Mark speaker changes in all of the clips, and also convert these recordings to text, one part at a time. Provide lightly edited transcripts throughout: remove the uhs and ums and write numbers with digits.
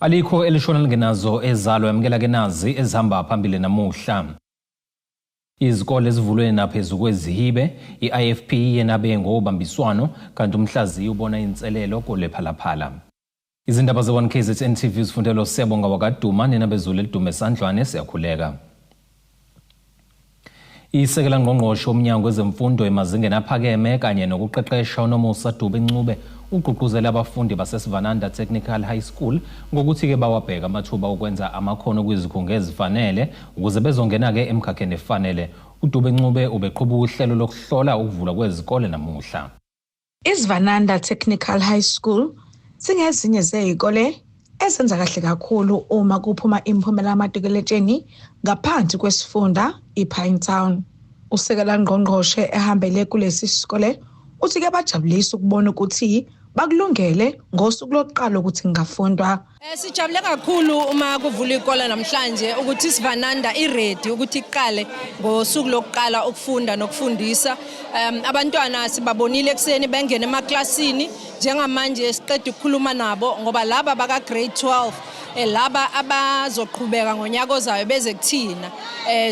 Speaker 1: Alikho elishona lingenazo ezalo yamukela ke nazi ezihamba phambili namuhla. Izikole zivulwe naphezu kwezihibe, i-IFP yenabe ngobambiswano kanti umhlaziyi ubona inselelo kulePhalaphala. Izindaba ze-1 KZN TV zifundelwa Siyabonga wakaduma nina bezulu elidume sandlwane siyakhuleka. Isekela ngqongqoshe womnyango wezemfundo emazingeni aphakeme kanye nokuqeqesha uNomusa Dube Ncube ugqugquzele abafundi baseSivananda Technical High School ngokuthi-ke bawabheka amathuba okwenza amakhono kwizikhungo ezifanele ukuze bezongena-ke emkhakheni efanele. UDube Ncube ubeqhuba uhlelo lokuhlola ukuvulwa kwezikole namuhla.
Speaker 2: Isivananda Technical High School singezinye zezikole ezenza kahle kakhulu uma kuphuma imiphumela yamatikuletsheni ngaphansi kwesifunda iPinetown. Usekela ngqongqoshe ehambele kulesi sikole uthi kuyabajabulisa ukubona ukuthi bakulungele ngosuku lokuqala ukuthi kungafundwa.
Speaker 3: Sijabule kakhulu uma kuvula ikole namhlanje ukuthi Sivananda iready ukuthi iqale ngosuku lokuqala ukufunda nokufundisa. Abantwana sibabonile ekuseni bengena emaklasini njengamanje siqeda ukukhuluma nabo ngoba laba baka grade 12 laba abazoqhubeka ngonyaka ozayo beze kuthina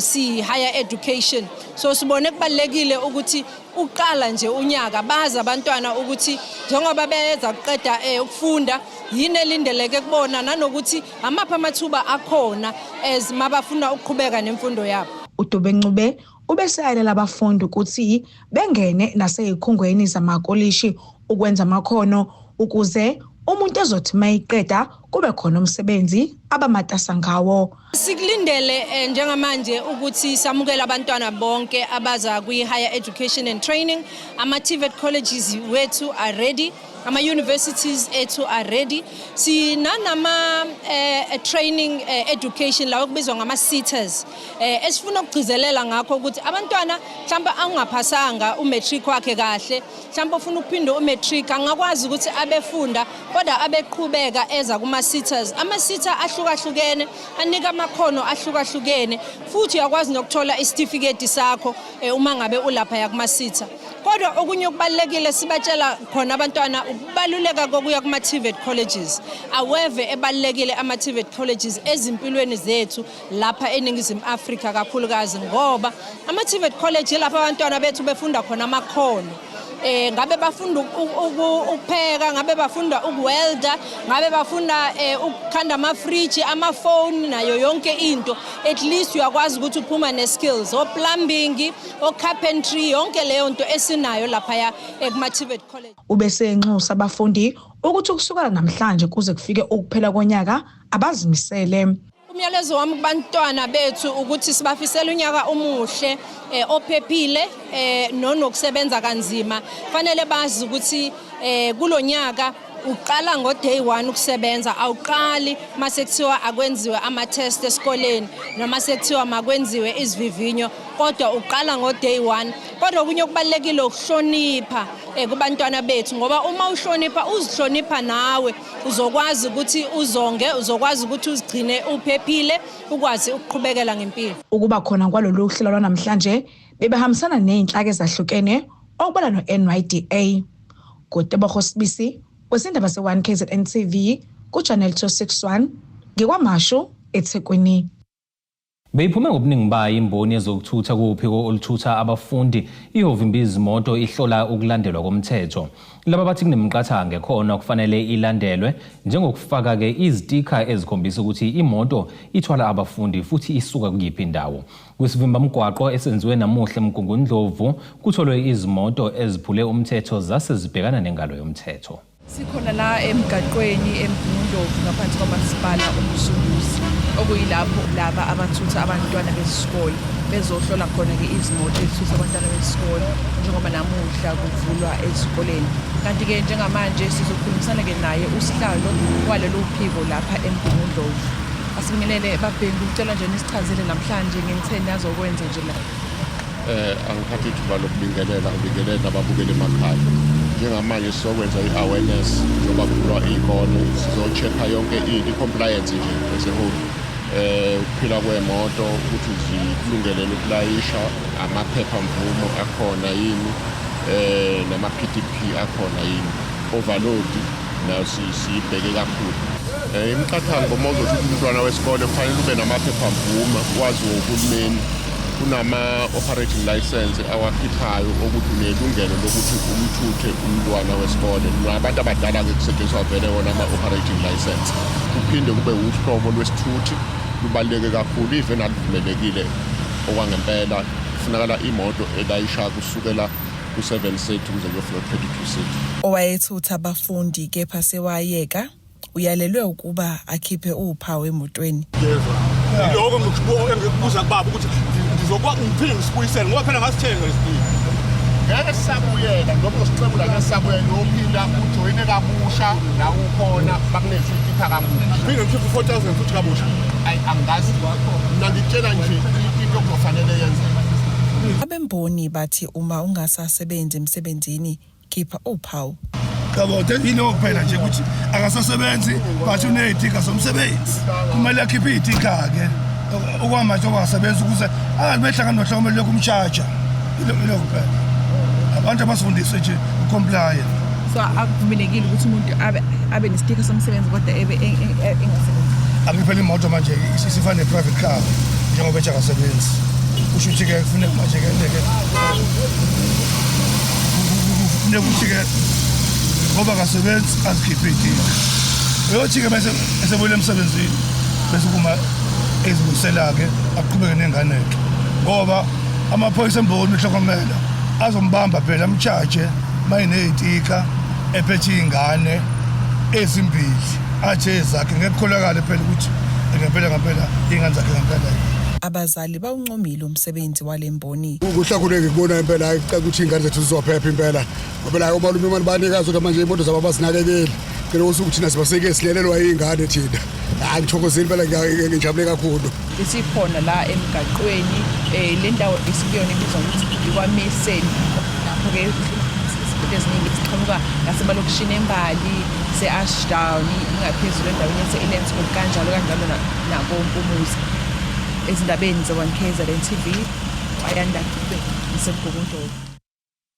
Speaker 3: si higher education. So sibone kubalekile ukuthi uqala nje unyaka bazi abantwana ukuthi njengoba beza kuqeda ukufunda yini elindeleke kubona nanokuthi amaphi amathuba akhona as mabafuna ukuqhubeka nemfundo yabo.
Speaker 2: uDube Ncube ubeseyalela abafundi ukuthi bengene nasezikhungweni zamakolishi ukwenza amakhono ukuze umuntu ezothi mayiqeda kube khona umsebenzi abamatasa ngawo.
Speaker 3: Sikulindele njengamanje ukuthi samukele abantwana bonke abaza kwi-higher education and training. Ama-TVET colleges wethu are ready, ama-universities ethu are ready. Sinanama training education lawo kubizwa ngama-SETAs esifuna ukugcizelela ngakho ukuthi abantwana mhlawumbe angaphasanga umatric wakhe kahle, mhlawumbe ufuna ukuphinda umatric angakwazi ukuthi abefunda kodwa abeqhubeka eza kuma-SETAs. Ama-SETA ahlukahlukene anika amakhono ahlukahlukene futhi uyakwazi nokuthola isitifiketi sakho uma ngabe ulaphaya kuma-SETA. Kodwa okunye okubalulekile sibatshela khona abantwana ukubaluleka kokuya kuma-TVET colleges. Aweve ebalulekile ama-TVET colleges ezimpilweni zethu lapha eNingizimu Afrika kakhulukazi ngoba ama-TVET college lapha abantwana bethu befunda khona amakhono. Ngabe bafunda ukupheka, ngabe bafunda ukuwelda, ngabe bafunda ukukhanda ama-fridge, amafoni nayo yonke into. At least uyakwazi ukuthi uphuma ne-skills, o-plumbing, o-carpentry, yonke leyo nto esinayo laphaya kuma-TVET college.
Speaker 2: Ubese enxusa abafundi ukuthi ukusukela namhlanje kuze kufike ukuphela konyaka abazimisele.
Speaker 3: Umyalezo wami kubantwana bethu ukuthi sibafisela unyaka omuhle ophephile nonokusebenza kanzima. Fanele bazi ukuthi kulonyaka uqala ngo day 1 ukusebenza, awuqali mase kuthiwa akwenziwe ama test esikoleni noma sekuthiwa makwenziwe izivivinyo, kodwa uqala ngo day 1. Kodwa okunye okubalekile ukuhlonipha kubantwana bethu ngoba uma uhlonipha uzihlonipha nawe uzokwazi ukuthi uzonge, uzokwazi ukuthi uzigcine uphephile, ukwazi ukuqhubekela ngempilo.
Speaker 2: Ukuba khona kwalolu hlelo lwanamhlanje bebehambisana nezinhlaka ezahlukene okubala no-NYDA. Ngutebogo Sibisi wezindaba ze-1 KZN TV ku-Channel 261 ngikwaMashu eThekwini.
Speaker 1: Beyiphume ngobuningi bayo imboni yezokuthutha kuphiko oluthutha abafundi ihovimba izimoto ihlola ukulandelwa komthetho. Laba bathi kunemiqathango ekhona kufanele ilandelwe njengokufaka-ke izitikha ezikhombisa ukuthi imoto ithwala abafundi futhi isuka kuyiphi indawo. Kwisivimba mgwaqo esenziwe namuhla eMgungundlovu kutholwe izimoto eziphule umthetho zase zibhekana nengalo yomthetho.
Speaker 4: Sikhona la emgaqweni eMgungundlovu ngaphansi kwamasipala uMsunduzi, okuyilapho laba abathutha abantwana besikole bezohlola khona-ke izimoto ezithutha abantwana besikole njengoba namuhla kuvulwa ezikoleni. Kanti-ke njengamanje sizokhulumisana-ke naye usihlalo walolu phiko lapha eMgungundlovu. Asibingelele Babhengu, ngicela nje nisichazele namhlanje ngenitheni azokwenza nje la.
Speaker 5: Angithathe ithuba lokubingelela, ngibingelele nababukeli emakhaya. Njengamanje sizokwenza i-awareness njengoba kuvulwa iy'kole, sizo-check-a yonke into, i-compliance nje as a whole. Ukuphila kwemoto, ukuthi zikulungelele ukulayisha, amaphepha mvumo akhona yini, nama-PDP akhona yini. Overload nayo siyibheke kakhulu. Imiqathango uma uzothutha umntwana wesikole kufanele ube namaphephamvume waziwe uhulumeni. Kunama-operating license awakhiphayo okuthi unelungelo lokuthi umthuthe umntwana wesikole. Nabantu abadala-ke kusetshenziswa vele wona ama-operating license. Kuphinde kube uhlobo lwesithuthi, lubaluleke kakhulu. Iveni alivumelekile okwangempela, kufunakala imoto elayisha kusukela ku-7 seat kuze kuyofika ku-22 seat.
Speaker 4: Owayethutha abafundi kepha sewayeka uyalelwe ukuba akhiphe uphawu emotweni.
Speaker 6: Lokho engikubuza kubaba ukuthi ngizokuwa ngiphinde ngisibuyisele ngoba phela ngasithenga lesitiki.
Speaker 5: Ngeke sisabuyela noma usixebula, ngeke sisabuyela. Uyophinda ujoyine kabusha la ukhona, bakunikeze itikha kabusha.
Speaker 6: Phinde ngikhiphe u-4000 futhi kabusha.
Speaker 5: Ayi, angazi mina, ngikutshela nje into okuzofanele yenzeke.
Speaker 4: Abemboni bathi uma ungasasebenzi emsebenzini, khipha uphawu.
Speaker 6: Yabo, yilo kuphela nje ukuthi akasasebenzi, bathi uney'tika zomsebenzi, kumele akhiphe iy'tika-ke okwamanje ongasebenzi ukuze angabi behlangana nohlomelo lokumshaja. Ilo kuphela, abantu abasifundise nje ucomplye.
Speaker 4: So akuvumelekile ukuthi umuntu abe nesitika somsebenzi kodwa ebe engasebenzi?
Speaker 6: Akuphela imoto manje isifana ne-private car njengoba ethi akasebenzi. Kusho ukuthi-ke kufuneka manje-ke ke kufuneka ukuthi-ke ngoba akasebenzi azikhiphe iy'tika. Uyothi-ke bese esebuyele emsebenzini, bese kuma ezibuyisela-ke, aqhubeke nengane-ke, ngoba amaphoyisa emboni uHlokomela azombamba phela, amtshaje mayiney'tika ephethe iy'ngane ezimbili athi ezakhe. Ngeke kukholakale phela ukuthi ngempela ngempela iy'ngane zakhe ngempela.
Speaker 4: Abazali bawuncomile umsebenzi walemboni.
Speaker 6: Kuhle ngikubona impela, hayi, kucela ukuthi iy'ngane zethu zizophepha impela, ngoba la omalume imali banikazi, kodwa manje iy'moto zabo abazinakekeli. Cela usuku thina sibaseke silelelwa iy'ngane thina. Hayi, ngithokozile impela, ngijabule kakhulu.
Speaker 4: Isikhona la emgaqweni, le ndawo esikuyona ibizwa ukuthi ikwaMeseni, lapho-ke izinto eziningi ziqhamuka ngasemalokishini eMbali, se-Ashdown, ingaphezulu endaweni yase-Elandshoek, kanjalo kanjalo nakoMpumuza. Ezindabeni ze-1 KZN TV, Ayanda Dube, ngiseMgungundlovu.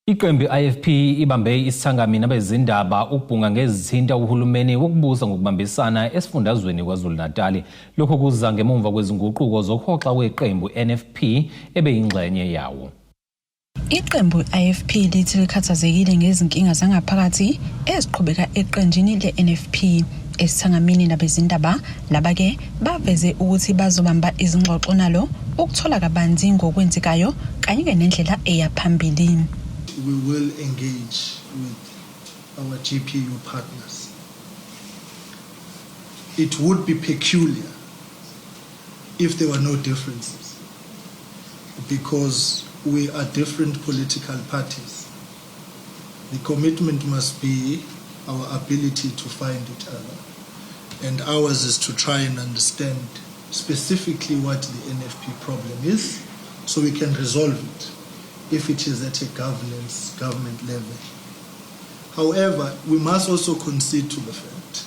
Speaker 1: Iqembu i-IFP ibambe isithangami nabezindaba ukubhunga ngezithinta uhulumeni wokubusa ngokubambisana esifundazweni KwaZulu-Natali. Lokhu kuza ngemumva kwezinguquko zokuhoxa kweqembu NFP ebeyingxenye yawo.
Speaker 4: Iqembu i-IFP lithi likhathazekile ngezinkinga zangaphakathi eziqhubeka eqenjini le-NFP. Esithangamini nabezindaba, laba-ke baveze ukuthi bazobamba izingxoxo nalo ukuthola kabanzi ngokwenzekayo kanye-ke nendlela eya phambili.
Speaker 7: We will engage with our GPU partners. It would be peculiar if there were no differences, because we are different political parties. The commitment must be our ability to find each other, and ours is to try and understand specifically what the NFP problem is so we can resolve it if it is at a governance, government level. However, we must also concede to the fact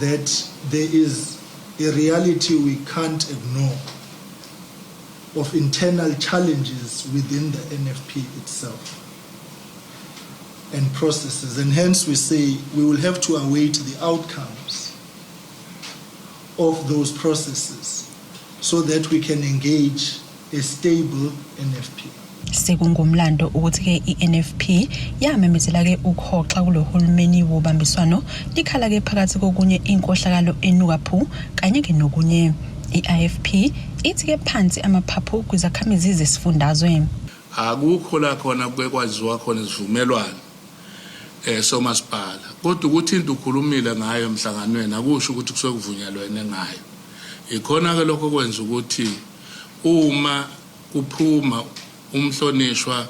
Speaker 7: that there is a reality we can't ignore of internal challenges within the NFP itself and processes. And hence we say we will have to await the outcomes of those processes so that we can engage a stable NFP.
Speaker 4: Sekungumlando ukuthi-ke i-NFP yamemezela-ke ukuhoxa kulo hulumeni wobambiswano, likhala-ke phakathi kokunye inkohlakalo enuka phu kanye-ke nokunye. I-IFP ithi-ke phansi amaphaphu kwizakhamizi zesifundazwe.
Speaker 8: Akukho la khona kuke kwaziwa khona isivumelwano somasipala, kodwa ukuthi into ukhulumile ngayo emhlanganweni akusho ukuthi kusuke kuvunyelwene ngayo. Ikhona ke lokho kwenza ukuthi uma kuphuma umhlonishwa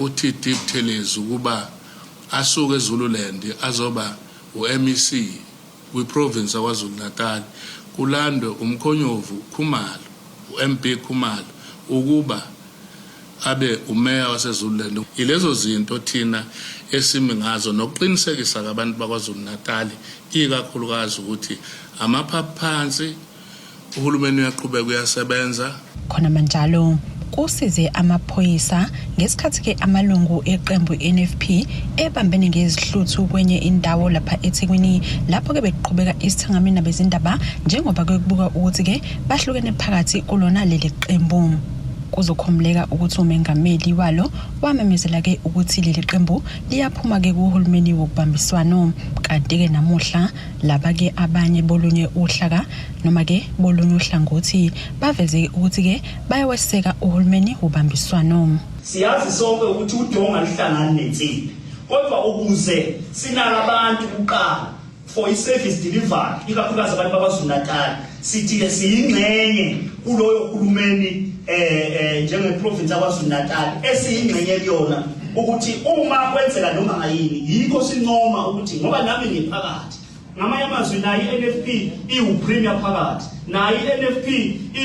Speaker 8: uTD Buthelezi ukuba asuke eZululand azoba uMEC kwiprovince yaKwaZulu Natal, kulandwe umkhonyovu Khumalo, uMB Khumalo, ukuba abe umeya waseZululand. Ilezo zinto thina esimi ngazo nokuqinisekisa abantu bakwaZulu Natal, ikakhulukazi ukuthi amaphaphu phansi, uhulumeni uyaqhubeka uyasebenza.
Speaker 4: Khona manjalo,
Speaker 9: kusize amaphoyisa ngesikhathi-ke amalungu eqembu i-NFP ebambene ngezihluthu kwenye indawo lapha eThekwini lapho-ke bekuqhubeka isithangami nabezindaba njengoba kubuka ukuthi-ke bahlukene phakathi kulona leli qembu. Kuzokhomleka ukuthi umengameli walo wamemezela-ke ukuthi leli qembu liyaphuma-ke kuhulumeni wokubambiswano kanti-ke namuhla laba-ke abanye bolunye uhlaka noma-ke bolunye uhlangothi baveze ukuthi-ke bayaweseka uhulumeni wobambiswano.
Speaker 10: Siyazi sonke ukuthi udonga lihlangani nensimbi kodwa ukuze sinake abantu kuqala for i-service delivery ikakhulukazi abantu baKwaZulu-Natal sithi-ke siyingxenye kuloyo hulumeni eh njenge-province yaKwaZulu-Natal esiyingxenye kuyona ukuthi uma kwenzeka noma ngayini yikho sincoma ukuthi ngoba nami ngiphakathi ngamanye amazwi nayo i-NFP iwu-premier phakathi nayo i-NFP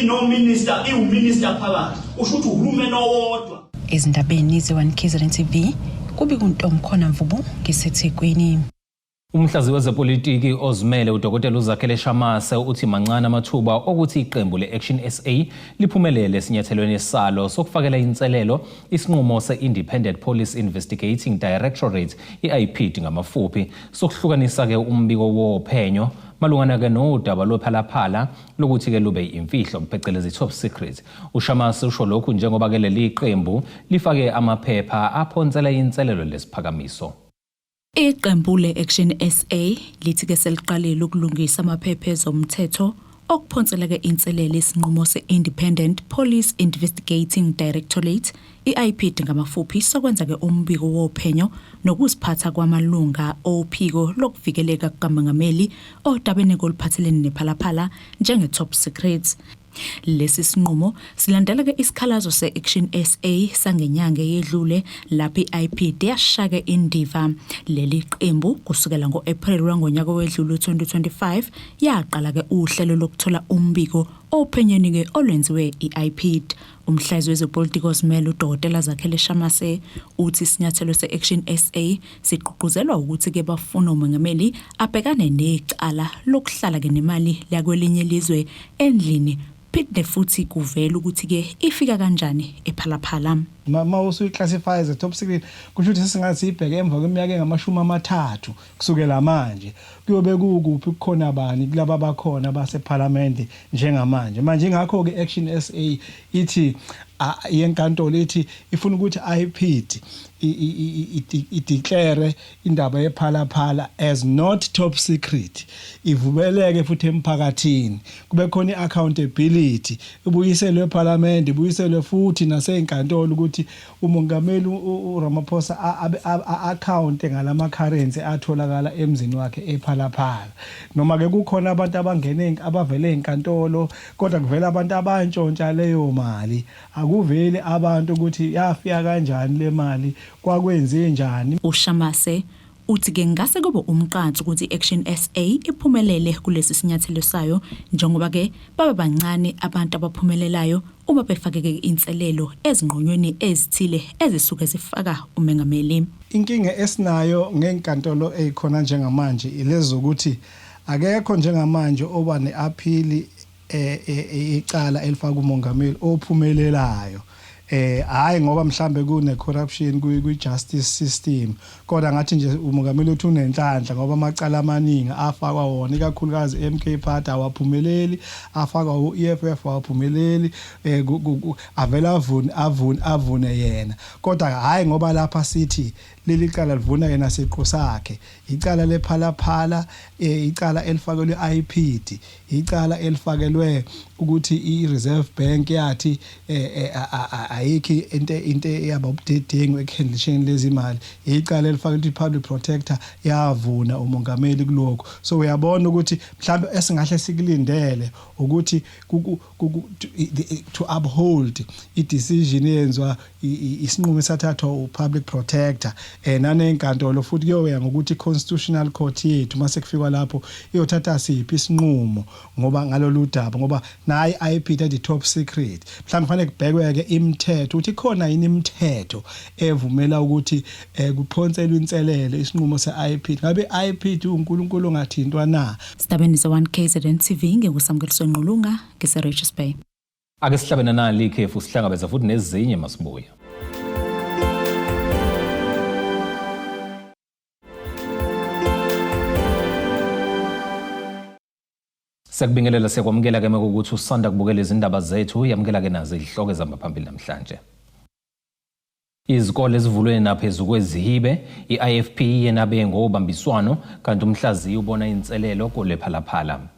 Speaker 10: ino-minister iwu-minister phakathi usho ukuthi uhulumeni owodwa.
Speaker 9: Ezindabeni ze-1 KZN TV kubi kuNtomkhona Mvubu ngiseThekwini.
Speaker 1: Umhlazi wezepolitiki ozimele uDokotela uZakhele Shamase uthi mancane amathuba okuthi iqembu le-Action SA liphumelele esinyathelweni salo sokufakela inselelo isinqumo se-Independent Police Investigating Directorate i-IPID ngamafuphi sokuhlukanisa-ke umbiko wophenyo malungana-ke nodaba lwePhalaphala lokuthi-ke lube imfihlo phecelezi top secret. UShamase usho lokhu njengoba-ke leli qembu lifake amaphepha aphonsela inselelo lesiphakamiso.
Speaker 11: Iqembu le-Action SA lithi ke seliqalile ukulungisa amaphepha ezomthetho okuphonsela-ke inselele isinqumo se-Independent Police Investigating Directorate, i-IPID ngamafuphi, sokwenza-ke umbiko wophenyo nokuziphatha kwamalunga ophiko lokuvikeleka kukaMengameli odabeni oluphathelene nePhalaphala njenge-top secret. Lesi sinqumo silandela-ke isikhalazo se-Action SA sangenyanga eyedlule lapho i-IPID yashaka indiva leli qembu kusukela ngo-April wangonyaka owedlule u-2025 yaqala-ke uhlelo lokuthola umbiko ophenyweni-ke olwenziwe i-IPID. Umhlazi wezepolitiki ozimele uDokotela Zakhele Shamase uthi isinyathelo se-Action SA sigqugquzelwa ukuthi-ke bafuna umengameli abhekane necala lokuhlala-ke nemali lakwelinye ilizwe endlini phinde futhi kuvele ukuthi-ke ifika kanjani ePhalaphala.
Speaker 12: Ma usuyi-classify as a top secret kusho ukuthi sesingathi siyibheke emva kweminyaka engamashumi amathathu kusukela manje kuyobe kukuphi kukhona bani kulaba bakhona basephalamende njengamanje manje. Ingakho-ke Action SA ithi yenkantolo ithi ifuna ukuthi IPID ideclare indaba yePhalaphala as not top secret, ivumeleke futhi emphakathini kube khona iaccountability, ibuyiselwe eParliament, ibuyiselwe futhi nasey'nkantolo ukuthi umongameli uRamaphosa a-account ngalama currency atholakala emzini wakhe ePhalaphala. Noma ke kukhona abantu abangene abavele ey'nkantolo kodwa kuvela abantu abantshontsha leyo mali, akuveli abantu ukuthi yafika kanjani le mali, kwakwenze njani.
Speaker 11: UShamase uthi ke ngase kube umqanso ukuthi i-Action SA iphumelele kulesi sinyathelo sayo njengoba ke baba bancane abantu abaphumelelayo uma befakeke inselelo ezinqonyweni ezithile ezisuke zifaka umengameli.
Speaker 12: Inkinga esinayo ngenkantolo ezikhona njengamanje ilezi zokuthi akekho njengamanje oba ne-appeal icala elifaka umongameli ophumelelayo. Hayi ngoba mhlambe kune corruption kwi justice system, kodwa ngathi nje umongameli uthi unenhlanhla ngoba amacala amaningi afakwa wona ikakhulukazi MK Party awaphumeleli, afakwa u-EFF awaphumeleli, avela avune avune avune yena. Kodwa hayi ngoba lapha sithi leli cala livuna yena siqu sakhe, icala lePhalaphala, icala elifakelwe i-IPID, icala elifakelwe ukuthi i-Reserve Bank yathi ayikho into eyaba ubudedengu ekuhandlisheni lezi mali, icala elifakelwe i-Public Protector yavuna umongameli kulokho. So uyabona ukuthi mhlawumbe esingahle sikulindele ukuthi to uphold i-decision eyenziwa isinqumo esathathwa u-Public Protector nanenkantolo futhi kuyoya ngokuthi i-Constitutional Court yethu mase kufikwa lapho iyothatha siphi isinqumo ngoba ngalolu daba ngoba nayi i-IPID athi top secret. Mhlawumbe kufanele kubhekwe-ke imithetho ukuthi ikhona yini imithetho evumela ukuthi kuphonselwe inselelo isinqumo se-IPID. Ngabe i-IPID uNkulunkulu ongathintwa na?
Speaker 11: Sidabeni ze-1 KZN TV ngikuSamukeliso Ngqulunga ngise-Richards Bay.
Speaker 1: Ake sihlabene nali ikhefu sihlangabeza futhi nezinye masibuya. Siyakubingelela siyakwamukela ke mekukuthi usanda kubukela izindaba zethu yamukela ke nazo izihloko ezihamba phambili namhlanje. Izikole ezivulwe naphezu kwezihibe, i-IFP yenabe ngobambiswano kanti umhlaziyi ubona inselelo kolephalaphala.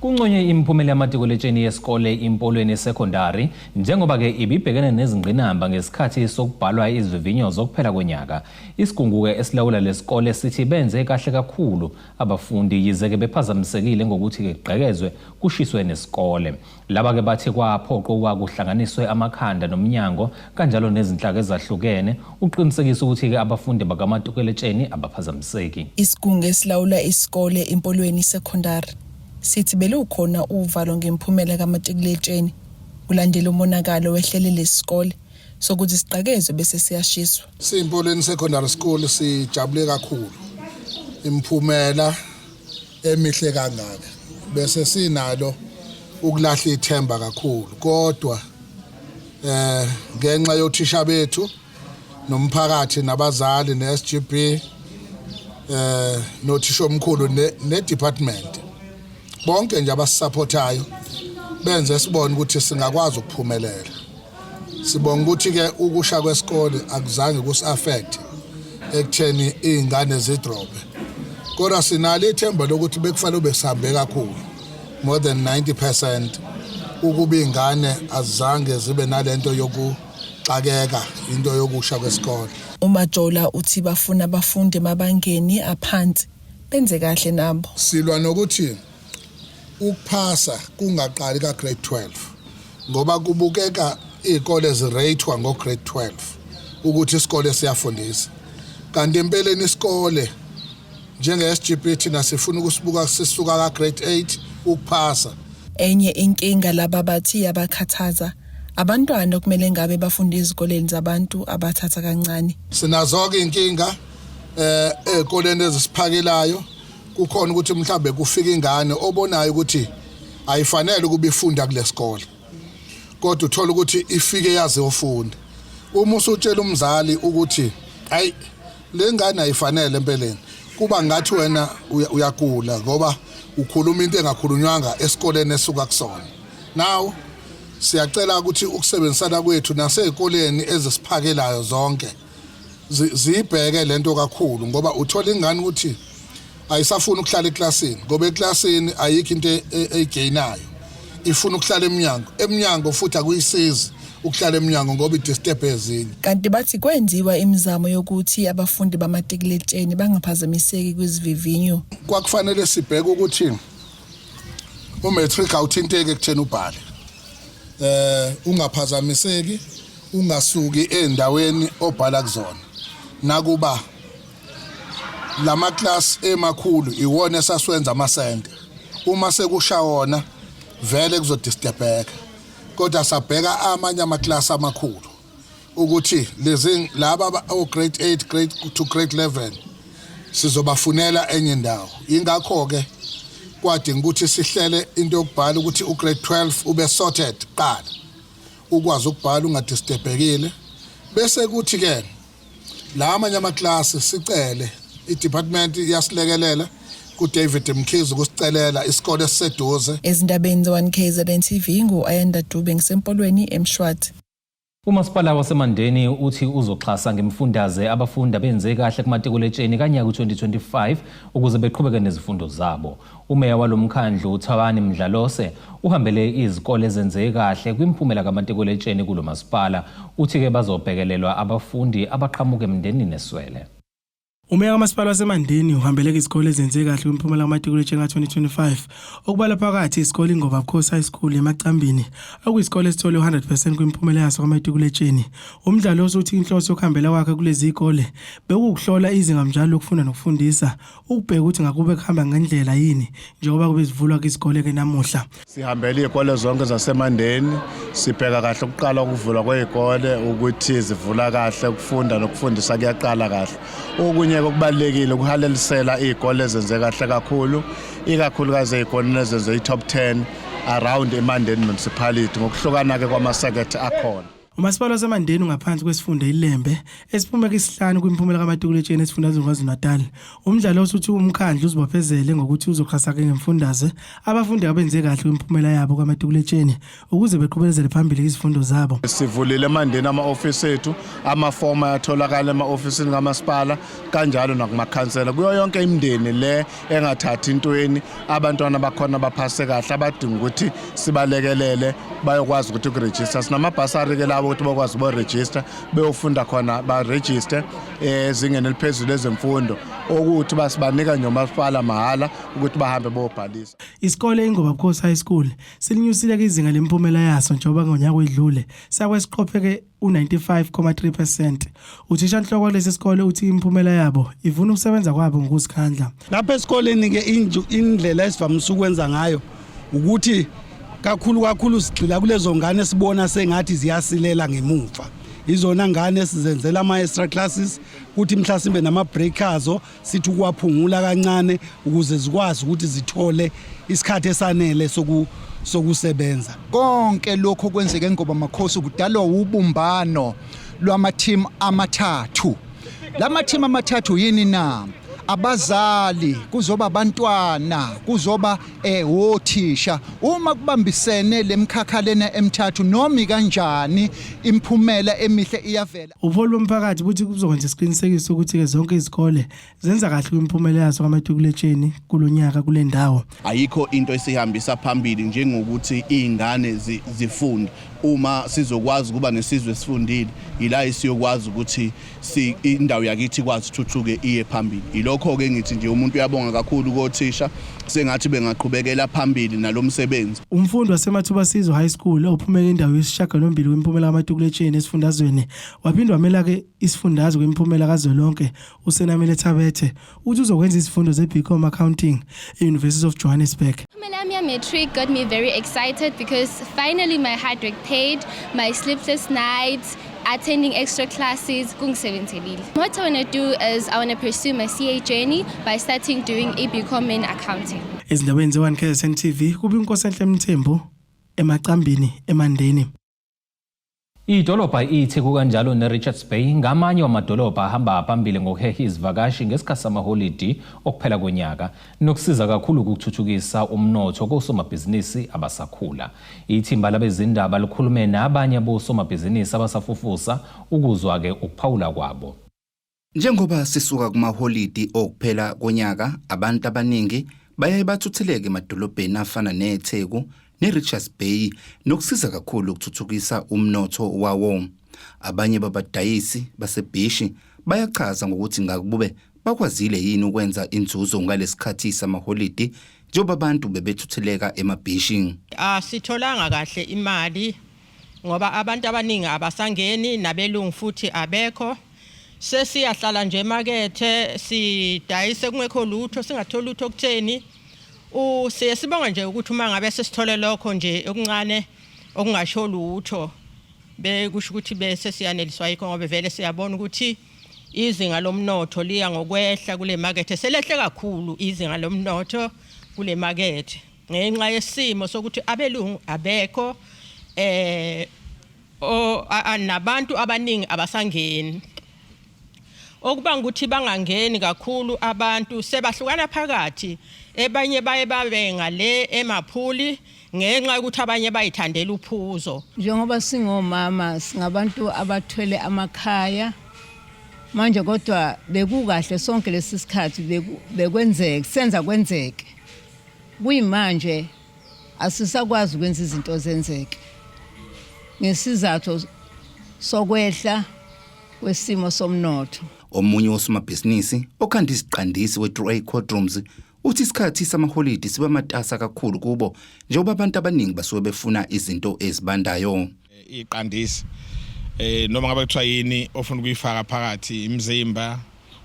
Speaker 1: Kunconywe imiphumela yamatikuletsheni yesikole iMpolweni Secondary njengoba-ke ibibhekene nezingqinamba ngesikhathi sokubhalwa izivivinyo zokuphela konyaka. Isigungu-ke esilawula lesikole sithi benze kahle kakhulu abafundi yize-ke bephazamisekile ngokuthi-ke kugqekezwe kushiswe nesikole. Laba-ke bathi kwaphoqa ukuba kuhlanganiswe amakhanda nomnyango kanjalo nezinhlaka ezahlukene ukuqinisekisa ukuthi-ke abafundi bakamatukeletsheni abaphazamiseki.
Speaker 4: Isigungu esilawula isikole iMpolweni Secondary sithi belukhona uvalo ngemphumela kamatikuletsheni kulandela umonakalo wehlele lesikole sokuthi siqakezwe bese siyashiswa.
Speaker 13: SiyiMpolweni Secondary School sijabule kakhulu imiphumela emihle kangaka bese sinalo ukulahla ithemba kakhulu kodwa eh ngenxa yothisha bethu nomphakathi nabazali neSGB eh nothisha omkhulu ne department bonke nje abasupportayo benze sibone ukuthi singakwazi ukuphumelela Sibonga ukuthi ke ukusha kwesikole akuzange kusi-affect ekutheni iy'ngane zidrobhe kodwa sinalo ithemba lokuthi bekufanele ube sihambe kakhulu more than 90% ukuba iy'ngane azizange zibe nalento yokuxakeka into yokusha kwesikole.
Speaker 4: UMajola uthi bafuna abafundi emabangeni aphansi benze kahle nabo.
Speaker 13: Silwa nokuthi Ukuphasa kungaqali ka-grade 12 ngoba kubukeka iy'kole zireythwa ngo-grade 12 ukuthi isikole siyafundisa kanti empeleni isikole njenge-SGB thina sifuna ukusibuka sisuka ka-grade 8 ukuphasa.
Speaker 4: Enye inkinga laba bathi yabakhathaza abantwana okumele ngabe bafunda ezikoleni zabantu abathatha kancane.
Speaker 13: Sinazo-ke iy'nkinga eh ey'koleni ezisiphakelayo kukhona ukuthi mhlambe kufika ingane obonayo ukuthi ayifanele ukuba ifunda kulesikole kodwa uthola ukuthi ifike yaze ofunda uma usutshela umzali ukuthi ayi le ngane ayifanele empeleni kuba ngathi wena uyagula ngoba ukhuluma into engakhulunywanga esikoleni esuka kusona now siyacela ukuthi ukusebenzisana kwethu nasezikoleni ezisiphakelayo zonke ziyibheke lento kakhulu ngoba uthola ingane ukuthi ayisafuni ukuhlala eklasini ngoba eklasini ayikho into e, e, eyigeyinayo ifuna ukuhlala emnyango emnyango futhi akuyisizi ukuhlala emnyango ngoba idisturb ezinye
Speaker 4: kanti bathi kwenziwa imizamo yokuthi abafundi bamatikiletsheni bangaphazamiseki kwizivivinyo
Speaker 13: kwakufanele sibheke ukuthi umatric awuthinteki ekutheni ubhale eh ungaphazamiseki ungasuki endaweni obhala kuzona nakuba lama class emakhulu iwona esaswenza amasente uma sekusha wona vele kuzodisturbeka kodwa sabheka amanye ama class amakhulu ukuthi lezi laba o grade 8 grade to grade 11 sizobafunela enye indawo ingakho ke kwadinga ukuthi sihlele into yokubhala ukuthi u grade 12 ube sorted kuqala ukwazi ukubhala ungadisturbekile bese kuthi ke la amanye amaklasi sicele i-department iyasilekelela kuDavid Mkhize ukusicelela isikole esiseduze.
Speaker 4: Ezindabeni ze-1KZN TV ngu-Ayanda Dube ngisempolweni eMshwathi.
Speaker 1: Umasipala waseMandeni uthi uzoxhasa ngemifundaze abafundi abenze kahle kumatikuletsheni kanyaka u-2025 ukuze beqhubeke nezifundo zabo. Umeya walo mkhandlu uThabani Mdlalose uhambele izikole ezenze kahle kwimiphumela kamatikuletsheni kulo masipala. Uthi-ke bazobhekelelwa abafundi abaqhamuka emindenini eswele.
Speaker 14: Umeya kamasipala waseMandeni uhambeleka izikole ezenze kahle kwimiphumela kamatikuletsheni ka-2025 okubala phakathi isikole iNgobabukhosi High School eMacambini okuyisikole esithole u-100 percent kwimiphumela yaso kamatikuletsheni. Umdlalo osuthi inhloso yokuhambela kwakhe kulezi zikole bekuwukuhlola izinga mnjalo lokufunda nokufundisa ukubheka ukuthi ngakube kuhamba ngendlela yini njengoba kube zivulwa izikole-ke namuhla.
Speaker 15: Sihambele iy'kole zonke zaseMandeni sibheka kahle ukuqala ukuvulwa kwey'kole ukuthi zivula kahle ukufunda nokufundisa kuyaqala kahle. Okunye Okunye okubalulekile ukuhalalisela izikole ezenze kahle kakhulu, ikakhulukazi izikole ezenze i-top 10 around eMandeni Municipality ngokuhlukana-ke kwamasekethe akhona.
Speaker 14: Umasipala waseMandeni ungaphansi kwesifunda iLembe esiphume kwisihlanu kwimiphumela kamatikuletsheni esifundazweni KwaZulu-Natal. Umdlalo osuthi umkhandlu uzibophezele ngokuthi uzoxhasa-ke ngemfundaze abafundi abenze kahle kwimiphumela yabo kamatikuletsheni ukuze beqhubelezele phambili izifundo zabo.
Speaker 15: Sivulile eMandeni ama-ofisi ethu, amafomu ayatholakala ema-ofisini kamasipala kanjalo nakumakhansela. Kuyo yonke imindeni le engathathi intweni, abantwana bakhona baphase kahle abadinga ukuthi sibalekelele bayokwazi ukuthi kurejista. Sinamabhasari-ke labo ukuthi bakwazi uborejista beyofunda khona barejiste ezingeni eliphezulu ezemfundo, okuthi basibanika nje umasipala mahhala ukuthi bahambe bobhalisa.
Speaker 14: Isikole iNgobabukhosi High School silinyusile-ke izinga lemiphumela yaso njengoba ngonyaka wedlule sakwesiqopheke u-95.3 percent. Uthishanhloko walesi sikole uthi imiphumela yabo ivuna ukusebenza kwabo ngokuzikhandla.
Speaker 16: Lapha esikoleni-ke indlela esivamise ukwenza ngayo ukuthi kakhulu kakhulu sigxila kulezo ngane esibona sengathi ziyasilela ngemuva. Izona ngane esizenzela ama-extra classes kuthi mhlasimbe nama-break azo sithi ukuwaphungula kancane ukuze zikwazi ukuthi zithole isikhathi esanele sokusebenza.
Speaker 17: Konke lokho kwenzeke ngoba makhosi kudalwa ubumbano lwama-team amathathu. Lama team amathathu yini na? Abazali, kuzoba abantwana, kuzoba othisha. Uma kubambisene lemkhakha lena emithathu noma kanjani imphumela emihle iyavela.
Speaker 14: Ubuholi bomphakathi buthi kuzokwenza isiqinisekiso ukuthi-ke zonke izikole zenza kahle kwimiphumela yazo kamatikuletsheni kulo nyaka kule ndawo.
Speaker 18: Ayikho into esihambisa phambili njengokuthi iy'ngane zifunde. Uma sizokwazi ukuba nesizwe esifundile, yila esiyokwazi ukuthi indawo yakithi ikwazi ithuthuke iye phambili. Yilokho-ke ngithi nje umuntu uyabonga kakhulu kothisha, sengathi bengaqhubekela phambili nalo msebenzi.
Speaker 14: Umfundi waseMathubasizwe High School ophumeke indawo yesishiyagalombili kwimiphumela kamatikuletsheni esifundazweni waphinde wamela-ke isifundazwe kwimiphumela kazwelonke uSenamile Thabethe uthi uzokwenza izifundo ze-BCom Accounting e-University of Johannesburg.
Speaker 19: Imiphumela yami ya-matric got me very excited because finally my hard work paid, my sleepless nights, attending extra classes, kungisebenzelile. What I want to do is I want to pursue my CA journey by starting doing a BCom in accounting.
Speaker 14: Ezindabeni ze-1 KZN TV kubi uNkosenhle Mthembu eMacambini eMandeni.
Speaker 1: Idolobha iTheku kanjalo neRichards Bay ngamanye wamadolobha ahamba phambili ngokuheha izivakashi ngesikhathi samaholidi okuphela konyaka nokusiza kakhulu ukuthuthukisa umnotho kosomabhizinisi abasakhula. Ithimba labezindaba likhulume nabanye bosomabhizinisi abasafufusa ukuzwa-ke ukuphawula kwabo.
Speaker 20: Njengoba sisuka kumaholidi okuphela konyaka, abantu abaningi bayaye bathutheleke emadolobheni afana neTheku neRichards Bay nokusiza kakhulu ukuthuthukisa umnotho wawo. Abanye babadayisi basebhishi bayachaza ngokuthi ngakube bakwazile yini ukwenza inzuzo ngalesikhathi samaholidi njengoba abantu bebethutheleka emabhishi.
Speaker 21: Asitholanga kahle imali ngoba abantu abaningi abasangeni nabelungu futhi abekho. Sesiyahlala nje emakethe sidayise kungekho lutho, singatholi lutho okutheni. Siye sibonga nje ukuthi uma ngabe sesithole lokho nje okuncane okungasho lutho bekusho ukuthi bese siyaneliswa yikho ngoba vele siyabona ukuthi izinga lomnotho liya ngokwehla kule makethe, selehle kakhulu izinga lomnotho kule makethe ngenxa yesimo sokuthi abelungu abekho nabantu abaningi abasangeni. Okubanga ukuthi bangangeni kakhulu abantu sebahlukana phakathi, ebanye baye babe ngale emaphuli ngenxa yokuthi abanye bayithandela uphuzo.
Speaker 22: Njengoba singomama singabantu abathwele amakhaya manje, kodwa bekukahle sonke lesi sikhathi bekwenzeke senza kwenzeke. Kuyimanje asisakwazi ukwenza izinto zenzeke ngesizathu sokwehla kwesimo somnotho.
Speaker 20: Omunye wosomabhizinisi okhanda iziqandisi we-True A Cold Rooms uthi isikhathi samaholidi siba matasa kakhulu kubo njengoba abantu abaningi basuke befuna izinto ezibandayo.
Speaker 23: Iqandisi noma ngabe kuthiwa yini ofuna ukuyifaka phakathi, imizimba,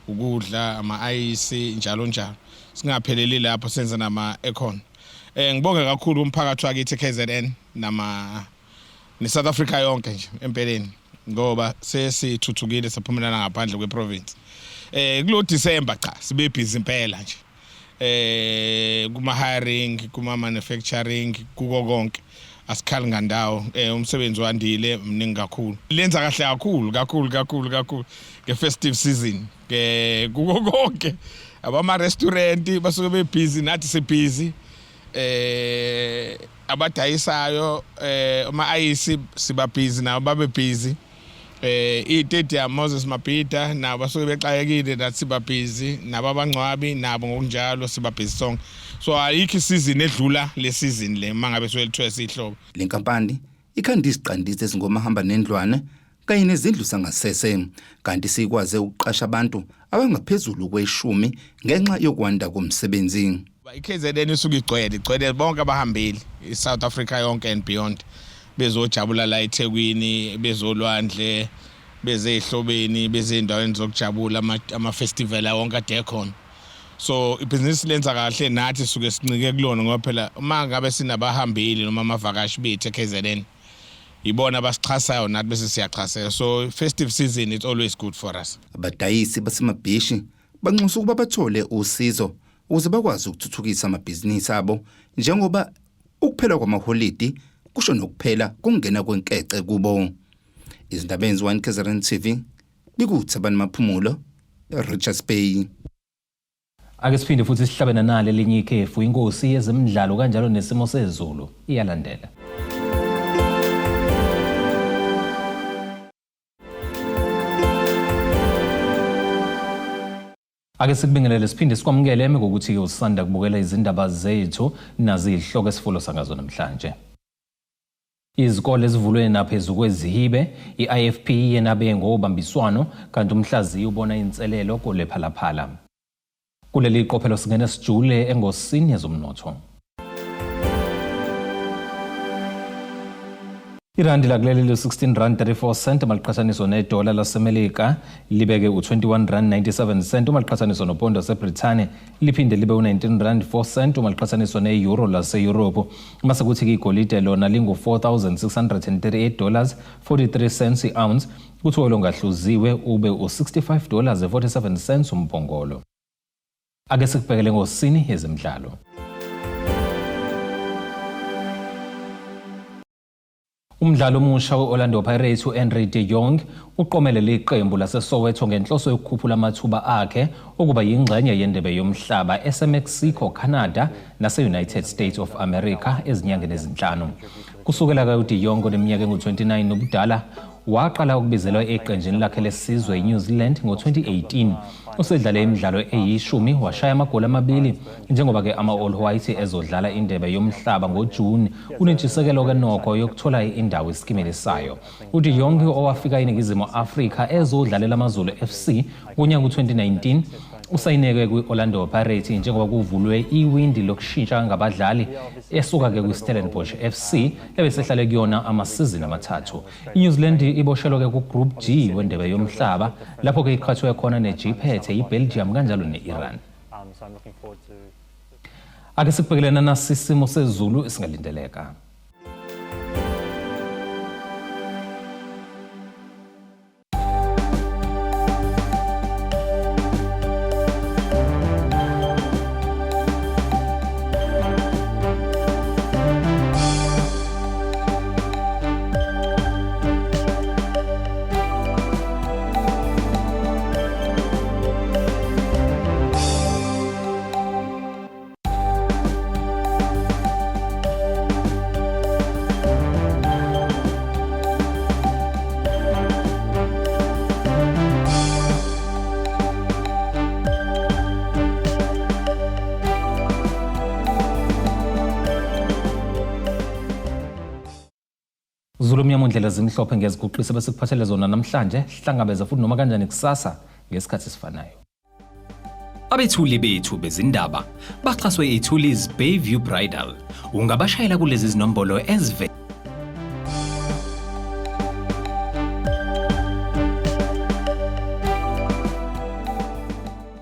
Speaker 23: ukudla, ama-ayisi, njalo njalo. Singapheleli lapho, senze nama-aircon. Ngibonge kakhulu umphakathi wakithi KZN nama ne-South Africa yonke nje empeleni, ngoba sesithuthukile saphumelela ngaphandle kwe-province. Eh kulo December cha sibe busy impela nje. Eh kuma hiring, kuma manufacturing, kuko konke. Asikhali ngandawo eh umsebenzi wandile mningi kakhulu. Lenza kahle kakhulu kakhulu kakhulu kakhulu nge festive season. Ke kuko konke. Abama restaurant basuke be busy nathi si busy. Eh abadayisayo eh uma ayisi siba busy nabo babe busy. Eh iStadium Moses Mabhida nabo basuke bexakekile nathi siba busy nabo abangcwabi nabo ngokunjalo siba busy sonke. So ayikho isizini edlula le season le mangabe soyelithwesa ihlobo.
Speaker 20: Le nkampani ikhanda iziqandisi ezingomahamba nendlwane kanye nezindlu zangasese kanti sikwaze ukuqasha abantu abangaphezulu kweshumi ngenxa yokwanda komsebenzi.
Speaker 23: I-KZN isuke igcwele igcwele bonke abahambile i-South Africa yonke and beyond bezojabula la eThekwini bezolwandle bezehlobeni bezindaweni zokujabula ama-festival wonke ade ekhona. So ibhizinisi lenza kahle nathi suke sincike kulona ngoba phela uma ngabe sinabahambili noma amavakashi bethu e-KZN ibona abasixhasayo nathi bese siyaxhaseka. So festive season it's always good for us.
Speaker 20: Abadayisi basemabhishi banxusa ukuba bathole usizo ukuze bakwazi ukuthuthukisa amabhizinisi abo njengoba ukuphela kwamaholidi kusho nokuphela kokungena kwenkece kubo. Izindaba enziwa KZN TV bikuThabani Maphumulo, Richards Bay.
Speaker 1: Ake siphinde futhi sihlabe nanale elinye ikhefu inkosi yezemidlalo kanjalo nesimo sezulu iyalandela. Ake sikubingelele siphinde sikwamukele eme ngokuthi usanda kubukela izindaba zethu nazi izihloko esifulo sangazo namhlanje. Izikole ezivulwe naphezu kwezihibe, i-IFP yenabe ngobambiswano kanti umhlaziyi ubona inselelo kulephalaphala. Kuleli qophelo singena sijule engosini yezomnotho. Irandi lakuleli lu-16 rand 34 cent uma liqhathaniswa nedola laseMelika libeke u-21 rand 97 cent uma liqhathaniswa nopondo waseBrithani liphinde libe u-19 rand 4 cent uma liqhathaniswa ne-euro laseYurophu. Mase kuthi-ke igolide lona lingu-4638 dollars 43 cents i-ounce kuthi olongahluziwe ube u-65 dollars 47 cents umbhongolo. Ake sikubhekele ngosini yezemidlalo. Umdlali omusha we-Orlando Pirates u-Henry de Jong uqomele iqembu laseSoweto ngenhloso yokukhuphula amathuba akhe okuba yingxenye yendebe yomhlaba eseMexico, Canada nase-United States of America ezinyangeni ezinhlanu. Kusukela ka-de Jong oneminyaka engu-29 ubudala waqala ukubizelwa eqenjini lakhe lesizwe eNew Zealand ngo-2018. Usedlale imidlalo eyishumi washaya amagoli amabili njengoba-ke ama-All White ezodlala indebe yomhlaba ngoJuni. Unentshisekelo-ke nokho yokuthola indawo esikimeni sayo. UDe Jong owafika eNingizimu Afrika ezodlalela AmaZulu FC ngonyaka u-2019 usayineke kwi-Orlando Pirates njengoba kuvulwe iwindi lokushintsha ngabadlali esuka-ke kwi-Stellenbosch FC ebesehlale kuyona amasizini amathathu. INew Zealand iboshelwe-ke ku-Group G wendebe yomhlaba lapho-ke iqhathwe khona neJiphethe, iBelgium kanjalo ne-Iran. Ake sikubhekelena nasi isimo sezulu esingalindeleka. Zulu mnyama ndlela zimhlophe ngeziguqise bese kuphathele zona namhlanje hlangabeza futhi noma kanjani kusasa ngesikhathi esifanayo.
Speaker 2: Abethuli bethu bezindaba baxhaswe iThulis Bayview Bridal. Ungabashayela kulezi zinombolo ezivela